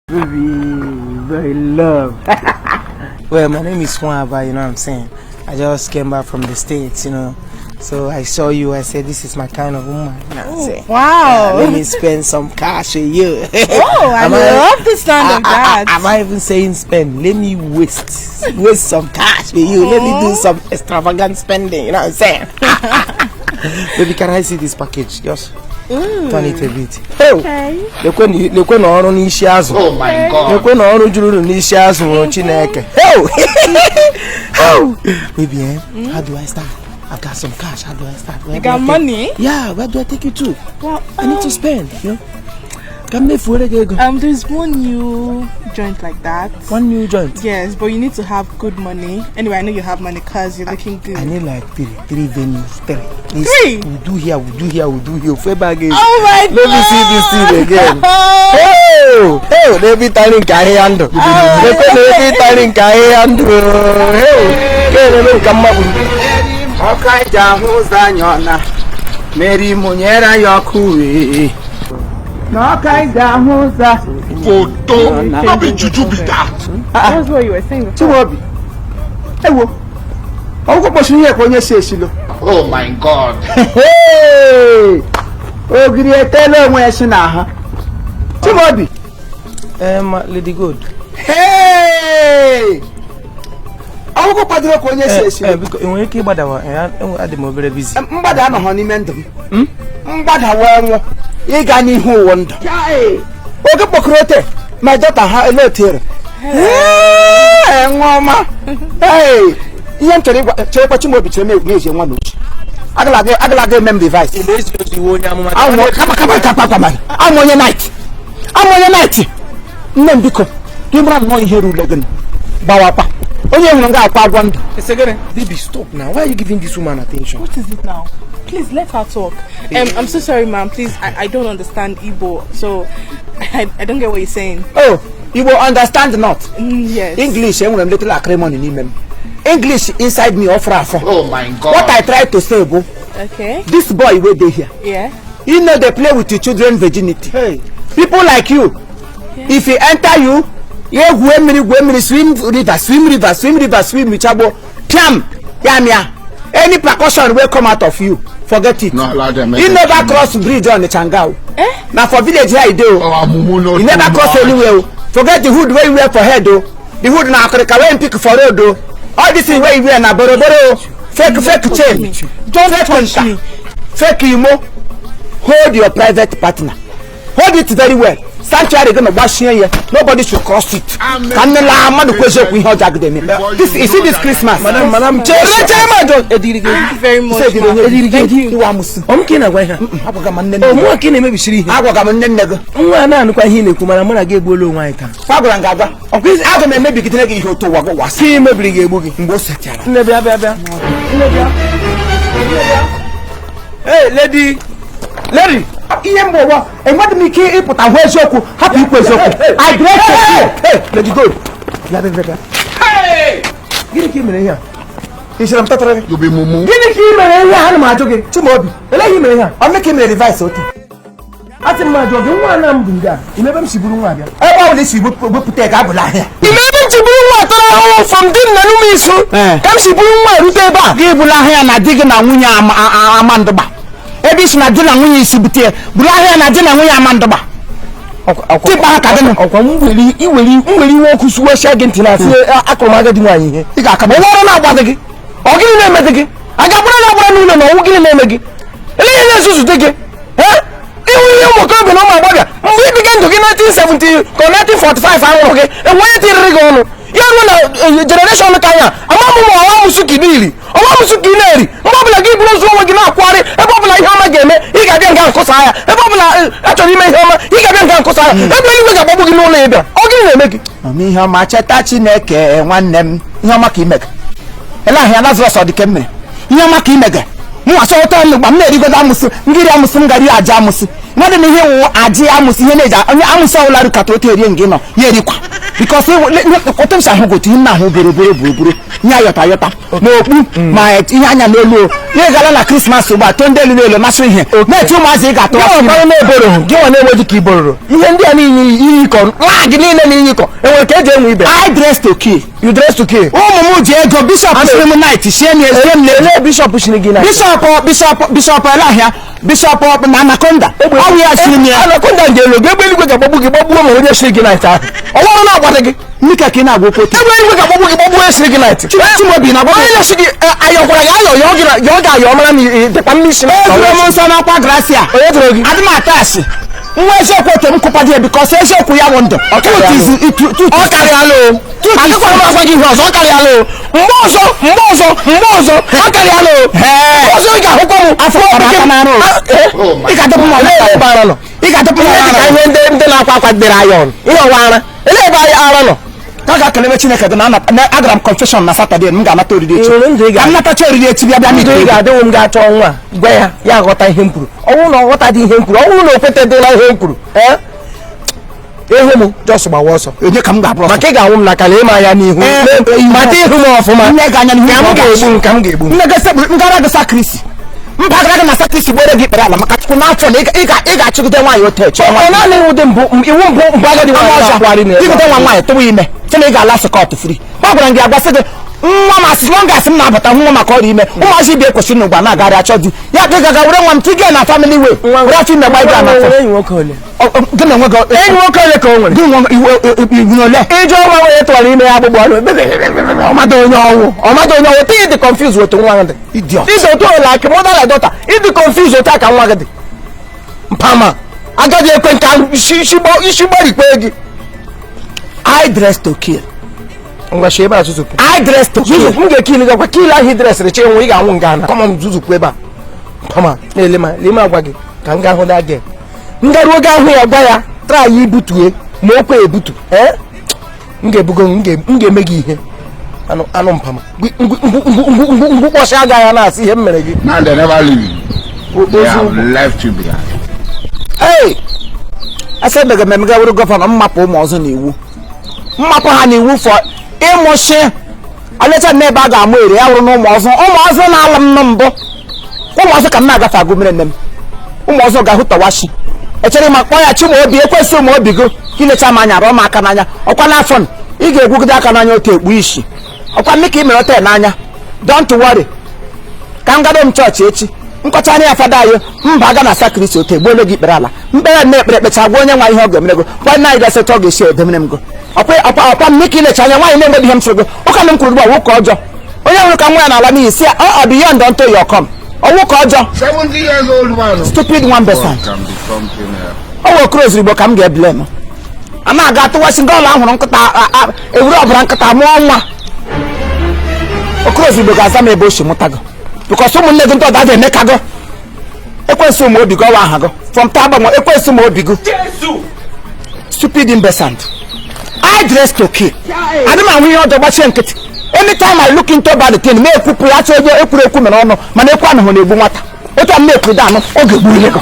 Baby, very love. Well, my name is Nwaba, you know what I'm saying? I just came back from the States. So I saw you, I said, "This is my kind of woman." You know what I'm saying? Wow. Let me spend some cash with you. Oh, I Am love the sound of that. Am I even saying spend? Let me waste some cash with you. Let me do some extravagant spending. You know what I'm saying? Baby, can I see this package? Just turn it a bit. Hey, Okay. lekwe na ọrụ n'isi azụ. Oh my God. Lekwe na ọrụ juru n'isi azụ nwụrụ Chineke. Hey! Oh! Baby, eh? How do I start? I've got some cash. How do I start? Where You do I got take- money? Yeah, where do I take you to? Well, I need to spend. Ka m mefuore gị ego. There's one new joint like that. One new joint. Yes, but you need to have good money. Anyway, I know you have money 'cause you're looking good. I need like three venues, three. This, Three? We do here, we do here, we do here. Ofu ebe a ga-ezu. Oh my Let me see this thing again. Hey, hey, n'ebe ịtarị nke ahịhịa ndụ. Lekwe na ebe ịtarị nke ahịhịa ndụ. Hey, ke na-eme nke mmakpuru. Ọkụ anyị ji ahụ ụzọ anyị ọ na Mary mụnyere ya ọkụ wee na ọkụ anyị ji ahụ ụzọ. Photo. No be juju be that. That's what you were saying before. Chimaobi, ewo, ọgwụgwọ kpochiri ihe ka onye si esilo. Oh my God. Hey! Ogiri etela onwe ya si n'ahụ. Chimaobi. Lady Gold. Hey! Ọgwụgwọ kwadoro ka onye si esilo. Biko, ị nwere ike ịgbadawa? Adị m obere busy. Mgbada anọghọ n'ime ndụ m. Mgbada wee nwụ ịga n'ihu ụwa ndụ oge kpọkọrọ ote my daughter ha ele otere nwa ọma. Hey! Ihe m chọrọ ịgwa, chere kwa, Chimaobi, chere m ezie nwa n'ochi agala aga eme m revise. Ị na-ezi ozi iwe onye amụma. Amụ kama kama kama kama amụ onye night, amụ onye night. Nne m, biko, gị mara nnọọ ihe rule gị gbawakwa onye hụrụ nga akwa agwọ ndụ. Esegere. Baby, stop now. Why are you giving this woman attention? What is it now? Please let her talk. I'm so sorry, ma'am. Please, I don't understand Igbo, so I don't get what you're saying. Oh, you will understand not? Yes. English enwere m little acrimony n'ime m. English inside me ọfụrụ afọ. Oh my God. What I try to say bụ this boy wey dey here, he no dey play with your children virginity. Hey. People like you, if he enter you, ya egwue mmiri, gwue mmiri, swim river, swim river, swim river, swim richagbo piam ya mịa. Any percussion wey come out of you, forget it. No allow them. He never cross bridge Onitsha nga o. Na for village here e dey o. Oh, mumu no He never too cross much. anywhere o. Forget the hood wey you wear for head o. The hood na akirika wey him pick for road o. All this thing wey you wear na boroboro o, fake, fake chain. Don't fake touch nta me. Fake imo. Hold your private partner, hold it very well. Sanctuary gị na gbachie ya, nobody should cross it. Ka nne laa mmadụ kwu eziokwu, ihe ọjọọ agide eme. This, you see this Christmas. Madam, madam, chere ma jọ ediri gị. Thank you very much, Ise ma'am. Ediri gị. Thank you. Iwe amụsị. Ọ m ka ị na-agwa ihe a? Agwaga m nne nne Ọ gị. mụnwa ka ị na-emebisiri ihe. Agwaga m nne nne gị. Nwa a na-anụkwa ihe ị na-ekwu, mana mụ na gị egbuola onwe anyị taa. Kwa gwara m gị agwa. Ọkwa isi Aga m emebigidere gị ihe otu ụwa gị wasị. Si mebiri ga-egbu gị. Mgbe o setiara. Nne, bịa, bịa, bịa. Nne, bịa. Nne, bịa. Hey, lady. Lady. Ihe mgbe ụwa enweghị m ike ịpụta hụ eziokwu hapụ ikwu eziokwu. I break the fear. Hey, Lady Gold. Bịa, bịa, bịa, bịa. Gịnị ka ị mere ihe a? Ị sịrị m tatara gị. You be mumu. Gịnị ka ị mere ihe a? Ana m ajụ gị. Chimaobi. Elee ihe ị mere ihe a? Ọ ka ị mere revise otu. Asị m ajụ gị, nwa ana m bụ nga. Ime ebe m si buru nwa abịa. Ebe ọ bụla isi wepụta ego abụla ahịa. Ime ebe m si buru nwa tara ahụhụ from di m na n'ụmụ isu. Ka m si buru nwa erute ebe a. Gị bụla ahịa na di gị na nwunye ama ndụgba. Ebe isi na di na nwunye isi bute ya, bụrụ ahịa na di na nwunye ama ndụgba. Tikpa ha ka gịnị? Ọkwa m were iwere m were iwe ọkụ suwesịa gị ntị na asị akụrụ m agadi nwaanyị ihe. Ị ga-aka m. Onwe ọrụ na-agbadị gị. Ọ gịnị na-eme gị? A ga-agbara gị agbara n'ụlọ na ọnwụ, gịnị na-eme gị? Elee ihe na-ezuzu gị? Ee? Ịhụ ihe ụmụ okorobịa na ụmụ agbọghọbịa mgbe ibiga ndụ gị 1970 ka 1945 anwụrụ gị, enwe onye tiriri gị ọnụ ya ruo na generation ka anya ama m ma ọwa mụsụ ka ị na-eri, ọwa mụsụ ka ị na-eri. Mgbe ọbụla gị bụrụ ụzọ onwe gị na-akwụgharị, ebe ọbụla ihe ọma ga-eme, ị ga-abịa nga nkụsa ya. Ebe ọbụla a chọrọ ime ihe ọma, ị ga-abịa nga nkụsa ya. Ebe eluigwe ga-agbagbu gị n'ụlọ ịbịa, ọ gịnị na-eme gị? Ọma ihe ọma, cheta Chineke. Nwanne m, ihe ọma ka imega. Ele ahịa Lazarus ọ dị ka m mere ihe ọma ka imega. Mụ achọ ụtọ m gba m na-erigodo amụsị ngiri amụsị m gara aja amụsị. Nwadị m ihe wụ aja amụsị, ihe na-eji onye amụsị ọbụla rukata otu erie nga ị nọ ya erikwa. Because otu m si ahụ gotu ihe m na-ahụ buru buru buru buru nye ayọta ayọta ma okpu ma ihe anya n'elu o ihe gara na Christmas ugbu a too ndị elu n'elu masị ihe na-eti ụmụazị ị ga-atụ Gị asị. nwa na-eboro, gị nwa na-enweghị ka ibororo ihe ndị a niile iyi ịkọ lag niile na iyi ịkọ enwere ka eji enwe ibe. I dress to kill. You dress to kill. Ụmụ m ji ego bishọp siri m night sie m esie m lele. Ele bishọp shiri gị na Bishọp, bishọp, bishọp elahịa, bishọp na anaconda ọ bụ ya siri m ya. Anaconda nje elu gị, egbe eluigwe ga-agbagbu gị, gbagbuo ma onye shiri gị night ahụ ọwụrụ na-agbata gị. Mmika ka ị na-agwa okwu otu. Egbe eluigwe ga-agbagbu gị, gbagbuo onye shiri gị night. Chimaobi na-agwa Onye na-esi gị ayọkwara gị ayọ yọọ gị na yọọ gị ayọ mara ma ị dịkwa mma isi na Ezuru m nsọ n'ọkwa gracia. Onye tụrụ gị? Adị m ata asị nwa eziokwu otu m kụpadị ya because eziokwu ya bụ ndụ. Ọ karịala o. Ọ karịala o. Adịkwara m agwa gị ihe ọzọ, ọ karịala o. Mgbe ọzọ, mgbe ọzọ, mgbe ọzọ, ọ karịala o. Mgbe ọzọ ị ga-ahụkwa m. Afọ kpara aka n'arụ o. Oh my Ị ga-adọpụ m Olee ọla. ebe ara nọ? Ị ga-adọpụ m Ihe dị ka ọla. ihe ndị na-akwa akwa dere ayọn ihe ọwa ara, elee ebe ara nọ? Ka a ga-akelewe Chineke dị na agara m confession na Saturday, m ga-anata oriri echi. Nwere ndụ ị Ka m natacha oriri echi bịa bịa ndụ n'ite ị ego. ga-adịwụ m ga-achọ nwa gwa ya, ya aghọta ihe m kwuru. Ọ bụrụ na ọ ghọtadị ihe m kwuru, ọ bụrụ na o kwetadịla ihe m kwuru, ee, ịhụ m just gbawa ọsọ. Onye ka m ga-abụrụ ọsọ? Maka ị ga-anwụ m n'aka na ịma ya n'ihu. Mata ihu m ọfụma. Nne gị anya n'ihu. Ka m ga-egbu m, ka m ga-egbu m. Nne gị sekpuru ngara gị sacristy, mpaghara gị na sacristy gbere gị ikpere ala maka Chukwu n'afọ na ị ga-achịgide nwaanyị otu eche. Ọ naanị iwu dị mbụ, iwu mbụ mbụ agadi nwaanyị na-akwari na Igide nwa nwaanyị tụwa ime sị na ị ga-ala scot free. Ọ gwara m gị agwa sị gị nwa m, as long as m na-abata nwa maka ọrịa ime ụmụazị ibe ekwesịrị n'ụgba na-agarị achọ di ya ka ị gaga were nwa m tige na family way were afọ ime gba ịga n'afọ. Enyi nwoke ole? Gị na onwe gị. Enyi nwoke ole ka o nwere? Gị nwe iwu ole? Ije ọnwa nwere tụwara ime ya agbụgbọ ọnụ ọmada onye ọnwụ, ọmada onye ọnwụ ịdị confuse otu nwa gị dị. Idiot. Ịdị otu like mother like daughter, ịdị confuse otu a ka nwa gị dị. Mpama agadi ekwe nke isi gbarikpe gị. I dress to kill. Ngwa shi ebe a zuzupụ. I dress to kill. Zuzu m ga-ekili gị, ọkwa kill ahụ ị dresịrị chi nwe ị ga-anwụ nga ana kọma m zuzupụ ebe a. Mpama na-ele ma lee m agwa gị ka m gaa hụ da gị, m garuo ga hụ ya, gwa ya try ibutue ma o kwe ebutu. Ee, m ga-ebugo m ga-eme gị ihe anụ anụ mpama ngwu kpọsị aga ya na-asị ihe m mere gị. Now they never leave you. They have left you behind. Hey! Asa emege m emege were governor mmapụ ụmụ ọzọ n'iwu, mmapụ ha n'iwu for ịmụsị aleta n'ebe a ga-amụ ere ya wụrụ na ụmụ ọzọ, ụmụ ọzọ na-ala m na mbụ ụmụ ọzọ ka m na-agafe agụ mere nne m ụmụ ọzọ ga-ahụ tọwashi echere ma kpọọ ya Chimaobi ekwesị ụmụ obi go ilecha m anya rụọ m aka n'anya ọkwa n'afọ n ị ga-egwugide aka n'anya otu ekpu isi ọkwa mme ka ị mere ote n'anya. Don't worry, ka m gado m chọọchị echi nkọcha anya ya fada anyị mba aga na sacristy otu egbuole gị ikpere ala mkpere na ekpere ekpecha gwa onye nwa ihe ọ ga-emere gị gwa nna anyị gasị otu ọ ga-esi edemere m gị ọkwa ọkwa ọkwa mme ka ilecha anya nwaanyị na-enweghị ihe m sịrị gị ụka na m kwuru ugbu a nwoke ọjọọ onye nwere ka nwa ya n'ala n'iyi si ya ọ beyond unto your come ọ nwoke ọjọọ. 70 years old man. Stupid one percent. God can be something else. Ọ wụ okoro ozugbo ka m ga-ebule m a na-aga atụwasị ndị ọla ahụrụ nkịta ewuru ọbara nkịta mụọ nwa. Okoro ozugbo ga-aza m ebe o si mụta gị because ụmụnne gị ndị ọda ga-emeka gị ekwensị ụmụ obi gị ọwa aha gị from taa gbanwe ekwensị ụmụ obi gị. Stupid imbecile. I dress to kill. Adị m ahụ ihe ọjọọ gbachie nkịtị. Anytime I look into bad thing ma ekwupụ ya achọ onye ekwuru ekwu mere ọnụ mana ekwu anụhụ na-egbu nwata otu a m na-ekwuru anụ ọ ga-egbu ihe gị.